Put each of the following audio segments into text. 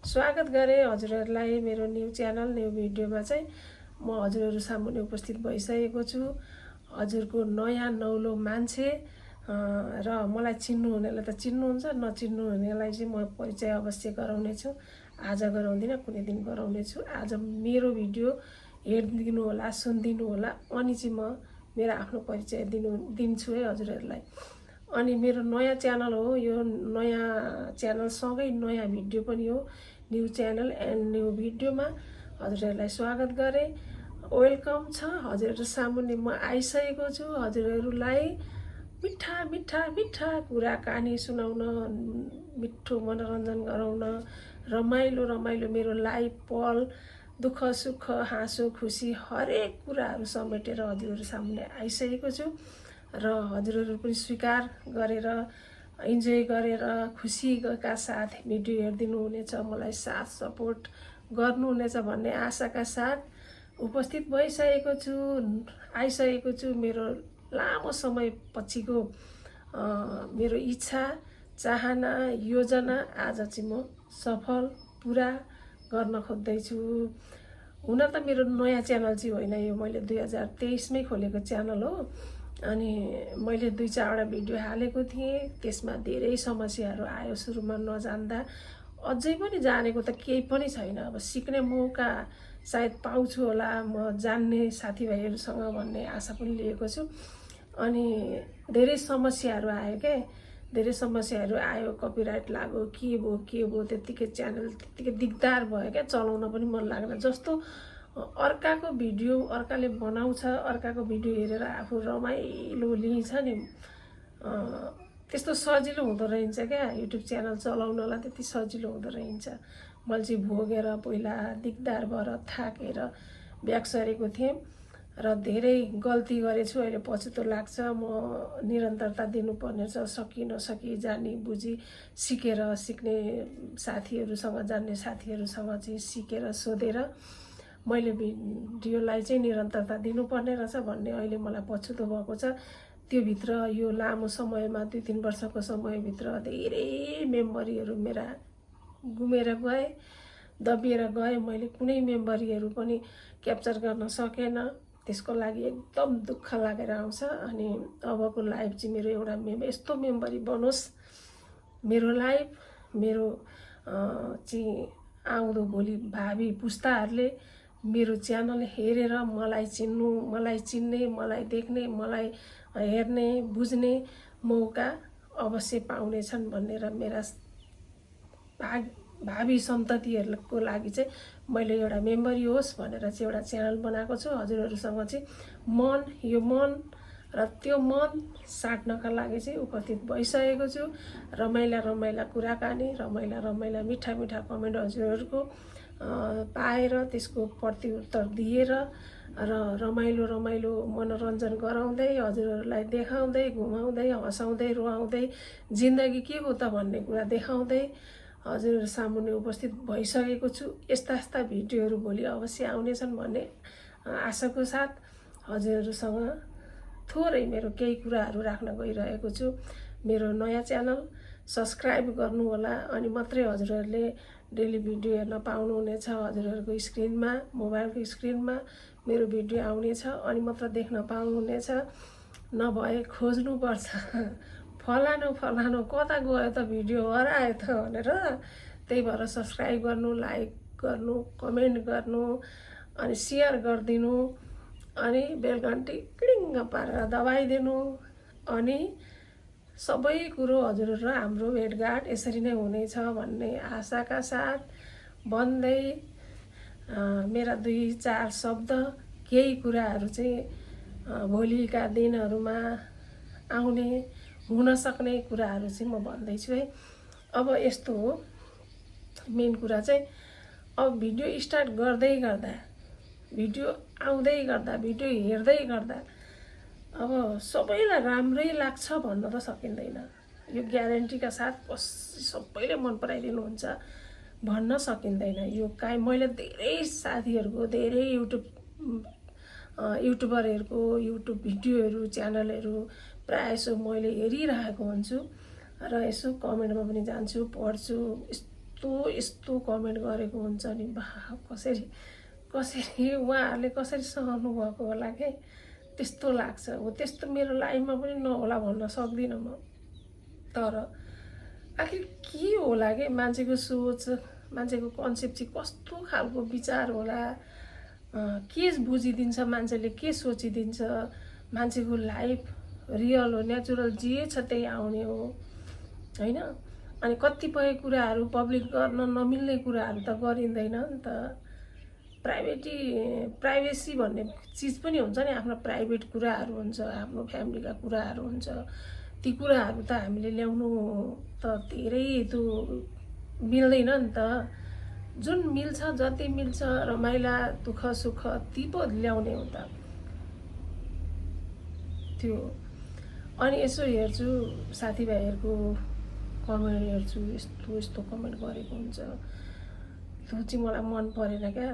स्वागत गरे हजुरहरूलाई मेरो न्यू च्यानल न्यू भिडियोमा चाहिँ म हजुरहरू सामुन्ने उपस्थित भइसकेको छु। हजुरको नयाँ नौलो मान्छे र मलाई चिन्नुहुनेलाई त चिन्नुहुन्छ, नचिन्नुहुनेलाई चाहिँ म परिचय अवश्य गराउने छु। आज गराउँदिनँ, कुनै दिन गराउने छु। आज मेरो भिडियो हेरिदिनु होला, सुनिदिनु होला, अनि चाहिँ म मेरो आफ्नो परिचय दिन्छु है हजुरहरूलाई। अनि मेरो नयाँ च्यानल हो, यो नयाँ च्यानलसँगै नयाँ भिडियो पनि हो। न्यू च्यानल एन्ड न्यू भिडियोमा हजुरहरूलाई स्वागत गरे, वेलकम छ। हजुरहरू सामुन्ने म आइसकेको छु हजुरहरूलाई मिठा मिठा मिठा कुराकानी सुनाउन, मिठो मनोरञ्जन गराउन, रमाइलो रमाइलो मेरो लाइफ पल, दुःख सुख, हाँसो खुसी हरेक कुराहरू समेटेर हजुरहरू सामुन्ने आइसकेको छु। र हजुरहरू पनि स्वीकार गरेर, इन्जोय गरेर, खुसीका साथ भिडियो हेरिदिनु हुनेछ, मलाई साथ सपोर्ट गर्नुहुनेछ भन्ने आशाका साथ उपस्थित भइसकेको छु, आइसकेको छु। मेरो लामो समय पछिको मेरो इच्छा, चाहना, योजना आज चाहिँ म सफल पुरा गर्न खोज्दैछु। हुन त मेरो नयाँ च्यानल चाहिँ होइन, यो मैले 2023मै खोलेको च्यानल हो। अनि मैले 2-4वटा भिडियो हालेको थिएँ, त्यसमा धेरै समस्याहरू आयो। सुरुमा नजान्दा, अझै पनि जानेको त केही पनि छैन। अब सिक्ने मौका सायद पाउँछु होला म जान्ने साथीभाइहरूसँग भन्ने आशा पनि लिएको छु। अनि धेरै समस्याहरू आयो क्या, धेरै समस्याहरू आयो, कपिराइट लाग्यो, के भयो त्यत्तिकै च्यानल त्यत्तिकै दिगदार भयो क्या, चलाउन पनि मन लाग्दैन। जस्तो अर्काको भिडियो अर्काले बनाउँछ, अर्काको भिडियो हेरेर आफू रमाइलो लिन्छ नि, त्यस्तो सजिलो हुँदो रहेछ क्या। युट्युब च्यानल चलाउनलाई त्यति सजिलो हुँदो रहेछ। मैले चाहिँ भोगेर पहिला दिगदार भएर थाकेर ब्याक सरेको थिएँ र धेरै गल्ती गरेछु। अहिले पछुतो लाग्छ। म निरन्तरता दिनुपर्ने छ, सकि नसकी जानी बुझी सिकेर, सिक्ने साथीहरूसँग, जान्ने साथीहरूसँग चाहिँ सिकेर सोधेर मैले भिडियोलाई चाहिँ निरन्तरता दिनुपर्ने रहेछ भन्ने अहिले मलाई पछुतो भएको छ। त्योभित्र यो लामो समयमा 2-3 वर्षको समयभित्र धेरै मेम्बरीहरू मेरा गुमेर गए, दबिएर गए। मैले कुनै मेम्बरीहरू पनि क्याप्चर गर्न सकेन, त्यसको लागि एकदम दुःख लागेर आउँछ। अनि अबको लाइफ चाहिँ मेरो एउटा यस्तो मेम्बरी बनोस्, मेरो लाइफ, मेरो चाहिँ आउँदो भोलि भावी पुस्ताहरूले मेरो च्यानल हेरेर मलाई चिन्नु, मलाई चिन्ने, मलाई देख्ने, मलाई हेर्ने, बुझ्ने मौका अवश्य पाउनेछन् भनेर मेरा भावी सन्ततिहरूको लागि चाहिँ मैले एउटा मेम्बरी होस् भनेर चाहिँ एउटा च्यानल बनाएको छु। हजुरहरूसँग चाहिँ यो मन र त्यो मन साट्नका लागि चाहिँ उपस्थित भइसकेको छु। रमाइला रमाइला कुराकानी, रमाइला रमाइला मिठा मिठा कमेन्ट हजुरहरूको पाएर, त्यसको प्रत्युत्तर दिएर र रमाइलो रमाइलो मनोरञ्जन गराउँदै, हजुरहरूलाई देखाउँदै, घुमाउँदै, हँसाउँदै, रुवाउँदै, जिन्दगी के हो त भन्ने कुरा देखाउँदै हजुरहरू सामुन्ने उपस्थित भइसकेको छु। यस्ता यस्ता भिडियोहरू भोलि अवश्य आउनेछन् भन्ने आशाको साथ हजुरहरूसँग थोरै मेरो केही कुराहरू राख्न गइरहेको छु। मेरो नयाँ च्यानल सब्सक्राइब गर्नु होला, अनि मात्रै हजुरहरूले डेली भिडियो हेर्न पाउनुहुनेछ। हजुरहरूको स्क्रिनमा, मोबाइलको स्क्रिनमा मेरो भिडियो आउनेछ, अनि मात्र देख्न पाउनुहुनेछ। नभए खोज्नुपर्छ, फलानु फलानु कता गयो त, भिडियो हरायो त भनेर। त्यही भएर सब्सक्राइब गर्नु, लाइक गर्नु, कमेन्ट गर्नु, अनि सेयर गरिदिनु, अनि बेलघन्टी क्लिङ्ग पारेर दबाइदिनु। अनि सबै कुरो हजुरहरू र हाम्रो भेटघाट यसरी नै हुनेछ भन्ने आशाका साथ भन्दै मेरा 2-4 शब्द, केही कुराहरू चाहिँ भोलिका दिनहरूमा आउने हुन सक्ने कुराहरू चाहिँ म भन्दैछु है। अब यस्तो हो, मेन कुरा चाहिँ अब भिडियो स्टार्ट गर्दै गर्दा, भिडियो आउँदै गर्दा, भिडियो हेर्दै गर्दा अब सबैलाई राम्रै लाग्छ भन्न त सकिँदैन। यो ग्यारेन्टीका साथ सबैले मन पराइदिनुहुन्छ भन्न सकिँदैन। यो मैले धेरै साथीहरूको, धेरै युट्युबरहरूको युट्युब भिडियोहरू, च्यानलहरू प्रायः यसो मैले हेरिरहेको हुन्छु र यसो कमेन्टमा पनि जान्छु, पढ्छु। यस्तो कमेन्ट गरेको हुन्छ नि, बा कसरी उहाँहरूले कसरी सहनु भएको होला के, त्यस्तो लाग्छ। हो त्यस्तो मेरो लाइफमा पनि नहोला भन्न सक्दिनँ म। तर आखिर के होला के, मान्छेको सोच, मान्छेको कन्सेप्ट चाहिँ कस्तो खालको विचार होला, के बुझिदिन्छ मान्छेले, के सोचिदिन्छ। मान्छेको लाइफ रियल हो, नेचुरल जे छ त्यही आउने हो होइन। अनि कतिपय कुराहरू पब्लिक गर्न नमिल्ने कुराहरू त गरिँदैन नि त। प्राइभेसी भन्ने चिज पनि हुन्छ नि, आफ्नो प्राइभेट कुराहरू हुन्छ, आफ्नो फ्यामिलीका कुराहरू हुन्छ। ती कुराहरू त हामीले ल्याउनु त धेरै त्यो मिल्दैन नि त। जुन मिल्छ, जति मिल्छ, रमाइला दुःख सुख ती पो ल्याउने हो त त्यो। अनि यसो हेर्छु साथीभाइहरूको कमेन्ट हेर्छु, यस्तो कमेन्ट गरेको हुन्छ, त्यो चाहिँ मलाई मन परेन क्या।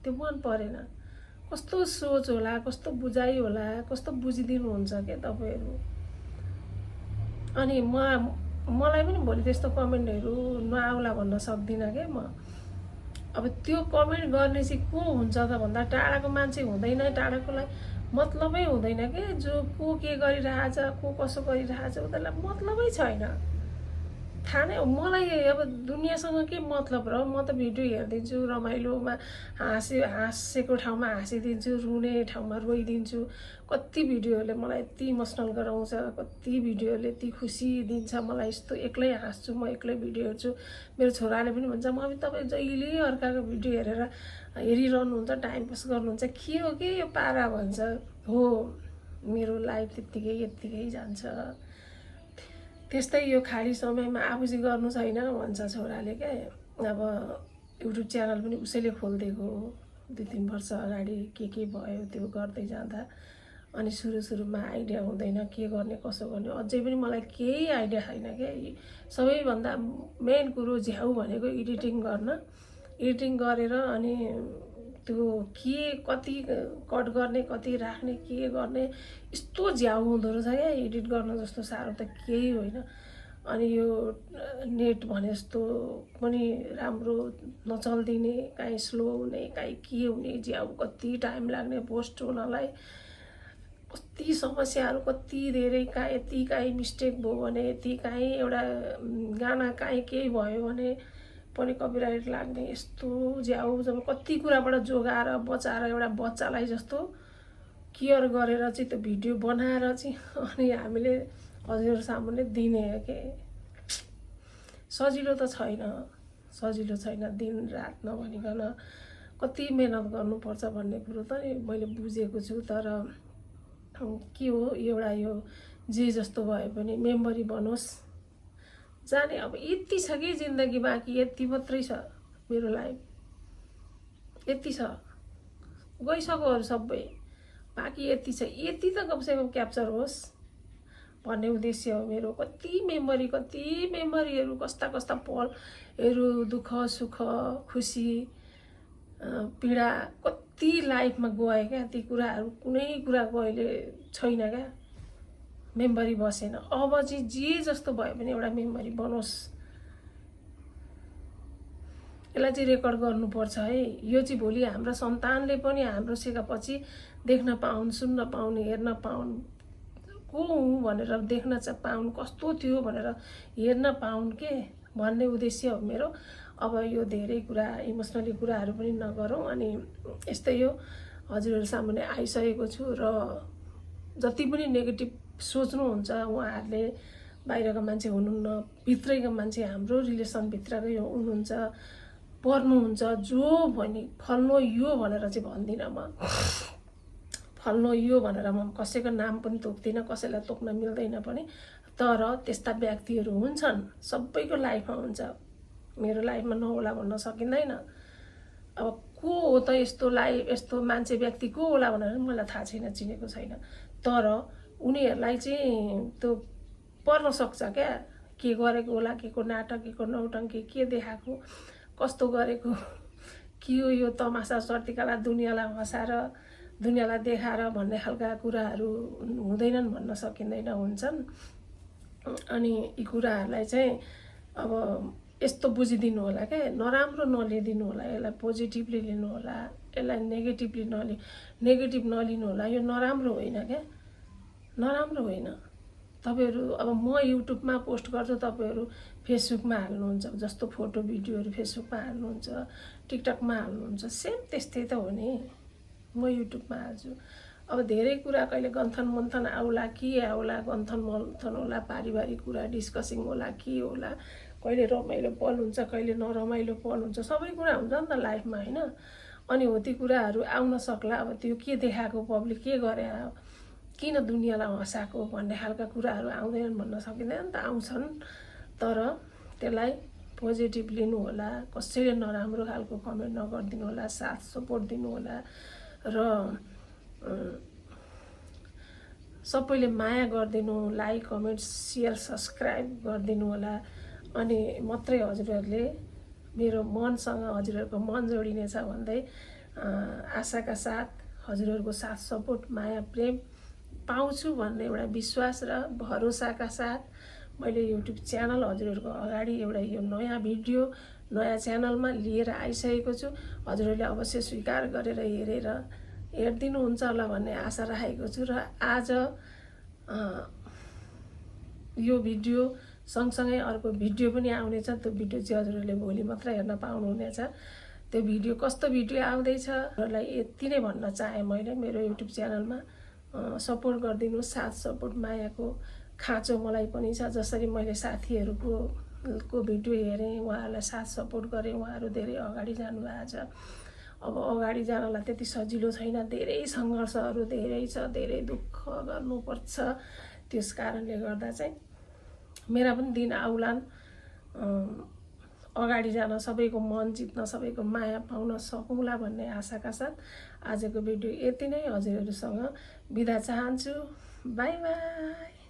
त्यो मन परेन। कस्तो सोच होला, कस्तो बुझाइ होला, कस्तो बुझिदिनुहुन्छ क्या तपाईँहरू। अनि मलाई पनि भोलि त्यस्तो कमेन्टहरू नआउला भन्न सक्दिनँ क्या म। अब त्यो कमेन्ट गर्ने चाहिँ को हुन्छ त भन्दा टाढाको मान्छे हुँदैन, टाढाकोलाई मतलबै हुँदैन के। जो को के गरिरहेछ, को कसो गरिरहेछ उनीहरूलाई मतलबै छैन। थाहा नै हो मलाई। अब दुनियाँसँग के मतलब र? म त भिडियो हेरिदिन्छु, रमाइलोमा हाँसेको ठाउँमा हाँसिदिन्छु, रुने ठाउँमा रोइदिन्छु। कति भिडियोहरूले मलाई यति इमोसनल गराउँछ, कति भिडियोहरूले यति खुसी दिन्छ मलाई। यस्तो एक्लै हाँस्छु म, एक्लै भिडियो हेर्छु। मेरो छोराले पनि भन्छ, मम्मी तपाईँ जहिले अर्काको भिडियो हेरिरहनुहुन्छ, टाइम पास गर्नुहुन्छ, के हो कि यो पारा भन्छ। हो, मेरो लाइफ यत्तिकै जान्छ। त्यस्तै यो खाली समयमा आफूजी गर्नु छैन भन्छ छोराले क्या। अब युट्युब च्यानल पनि उसैले खोलिदिएको 2-3 वर्ष अगाडि के भयो त्यो गर्दै जाँदा। अनि सुरुमा आइडिया हुँदैन के गर्ने कसो गर्ने, अझै पनि मलाई केही आइडिया छैन क्या। सबैभन्दा मेन कुरो झ्याउ भनेको एडिटिङ गरेर अनि त्यो के कति कट गर्ने, कति राख्ने, के गर्ने, यस्तो झ्याउ हुँदो रहेछ क्या। एडिट गर्न जस्तो साह्रो त केही होइन। अनि यो नेट भने जस्तो पनि राम्रो नचल्दिने, काहीँ स्लो हुने, काहीँ के हुने, झ्याउ कति टाइम लाग्ने पोस्ट हुनलाई, कति समस्याहरू, कति धेरै काहीँ मिस्टेक भयो भने, काहीँ एउटा गाना काहीँ केही भयो भने पनि कपिराइट लाग्ने, यस्तो झ्याउ। जब कति कुराबाट जोगाएर बचाएर एउटा बच्चालाई जस्तो केयर गरेर चाहिँ त्यो भिडियो बनाएर चाहिँ अनि हामीले हजुर सामुन्ने दिने के। सजिलो त छैन, दिन रात नभनिकन कति मेहनत गर्नुपर्छ भन्ने कुरो त मैले बुझेको छु। तर के हो, एउटा यो जे जस्तो भए पनि मेमोरी बनोस् जाने। अब यति छ कि जिन्दगी, बाँकी यति मात्रै छ मेरो लाइफ, यति छ, गइसक्यो अरू सबै, बाँकी यति छ। यति त कमसेकम क्याप्चर होस् भन्ने उद्देश्य हो मेरो। कति मेमोरीहरू, कस्ता पलहरू, दुःख सुख, खुसी पीडा कति लाइफमा गए क्या। ती कुराहरू कुनै कुराको अहिले छैन क्या, मेमोरी बसेन। अब चाहिँ जे जस्तो भयो भने एउटा मेमोरी बनोस्, यसलाई चाहिँ रेकर्ड गर्नुपर्छ है। यो चाहिँ भोलि हाम्रा सन्तानले पनि हाम्रो सिकापछि देख्न पाउन्, सुन्न पाउन्, हेर्न पाउन्, को हुँ भनेर देख्न पाउन्, कस्तो थियो भनेर हेर्न पाउन् के भन्ने उद्देश्य हो मेरो। अब यो धेरै कुरा इमोसनली कुराहरू पनि नगरौँ। अनि यस्तै यो हजुरहरू सामुन्ने आइसकेको छु। र जति पनि नेगेटिभ सोच्नुहुन्छ उहाँहरूले, बाहिरको मान्छे हुनुहुन्न, भित्रैको मान्छे, हाम्रो रिलेसनभित्रकै हुनुहुन्छ, पर्नुहुन्छ, जो भने फल्नु यो भनेर चाहिँ भन्दिनँ म। फल्नु यो भनेर म कसैको नाम पनि तोक्दिनँ, कसैलाई तोक्न मिल्दैन पनि। तर त्यस्ता व्यक्तिहरू हुन्छन्, सबैको लाइफमा हुन्छ, मेरो लाइफमा नहोला भन्न सकिँदैन। अब को हो त यस्तो मान्छे व्यक्ति को होला भनेर मलाई थाहा छैन, चिनेको छैन। तर उनीहरूलाई चाहिँ त्यो पर्न सक्छ क्या, के गरेको होला, के को नाटक, के को नौटङ्की, के देखाएको, कस्तो गरेको, के हो यो तमासा सर्तिकालाई दुनियाँलाई हँसाएर दुनियाँलाई देखाएर भन्ने खालका कुराहरू हुँदैनन् भन्न सकिँदैन, हुन्छन्। अनि यी कुराहरूलाई चाहिँ अब यस्तो बुझिदिनु होला क्या, नराम्रो नलिदिनु होला, यसलाई पोजिटिभली लिनु होला, यसलाई नेगेटिभ नलिनु होला। यो नराम्रो होइन क्या, नराम्रो होइन। तपाईँहरू अब म युट्युबमा पोस्ट गर्छु, तपाईँहरू फेसबुकमा हाल्नुहुन्छ, जस्तो फोटो भिडियोहरू फेसबुकमा हाल्नुहुन्छ, टिकटकमा हाल्नुहुन्छ, सेम त्यस्तै त हो नि। म युट्युबमा हाल्छु। अब धेरै कुरा कहिले गन्थन मन्थन आउला, के आउला, गन्थन मन्थन होला, पारिवारिक कुरा डिस्कसिङ होला, के होला, कहिले रमाइलो पल हुन्छ, कहिले नरमाइलो पल हुन्छ, सबै कुरा हुन्छ नि त लाइफमा होइन। अनि हो ती कुराहरू आउन सक्ला। अब त्यो के देखाएको, पब्लिक के गरे, किन दुनियाँलाई हँसाएको भन्ने खालका कुराहरू आउँदैनन् भन्न सकिँदैन नि त, आउँछन्। तर त्यसलाई पोजिटिभ लिनु होला, कसैले नराम्रो खालको कमेन्ट नगरिदिनु होला, साथ सपोर्ट दिनु होला र सबैले माया गरिदिनु, लाइक कमेन्ट सेयर सब्सक्राइब गरिदिनु होला। अनि मात्रै हजुरहरूले मेरो मनसँग हजुरहरूको मन जोडिनेछ भन्दै आशाका साथ हजुरहरूको साथ सपोर्ट माया प्रेम पाउँछु भन्ने एउटा विश्वास र भरोसाका साथ मैले युट्युब च्यानल हजुरहरूको अगाडि एउटा यो नयाँ भिडियो नयाँ च्यानलमा लिएर आइसकेको छु। हजुरहरूले अवश्य स्वीकार गरेर हेरिदिनुहुन्छ होला भन्ने आशा राखेको छु। र आज यो भिडियो सँगसँगै अर्को भिडियो पनि आउनेछ। त्यो भिडियो चाहिँ हजुरहरूले भोलि मात्र हेर्न पाउनुहुनेछ। त्यो भिडियो कस्तो भिडियो आउँदैछ हजुरलाई यति नै भन्न चाहे मैले। मेरो युट्युब च्यानलमा सपोर्ट गरिदिनु, साथ सपोर्ट मायाको खाँचो मलाई पनि छ। जसरी मैले साथीहरूको भिडियो हेरेँ, उहाँहरूलाई साथ सपोर्ट गरेँ, उहाँहरू धेरै अगाडि जानुभएको छ। अब अगाडि जानलाई त्यति सजिलो छैन, धेरै सङ्घर्षहरू धेरै छ, धेरै दुःख गर्नुपर्छ। त्यस कारणले गर्दा चाहिँ मेरा पनि दिन आउलान्, अगाडि जान, सबैको मन जित्न, सबैको माया पाउन सकौँला भन्ने आशाका साथ आजको भिडियो यति नै। हजुरहरूसँग बिदा चाहन्छु। By by.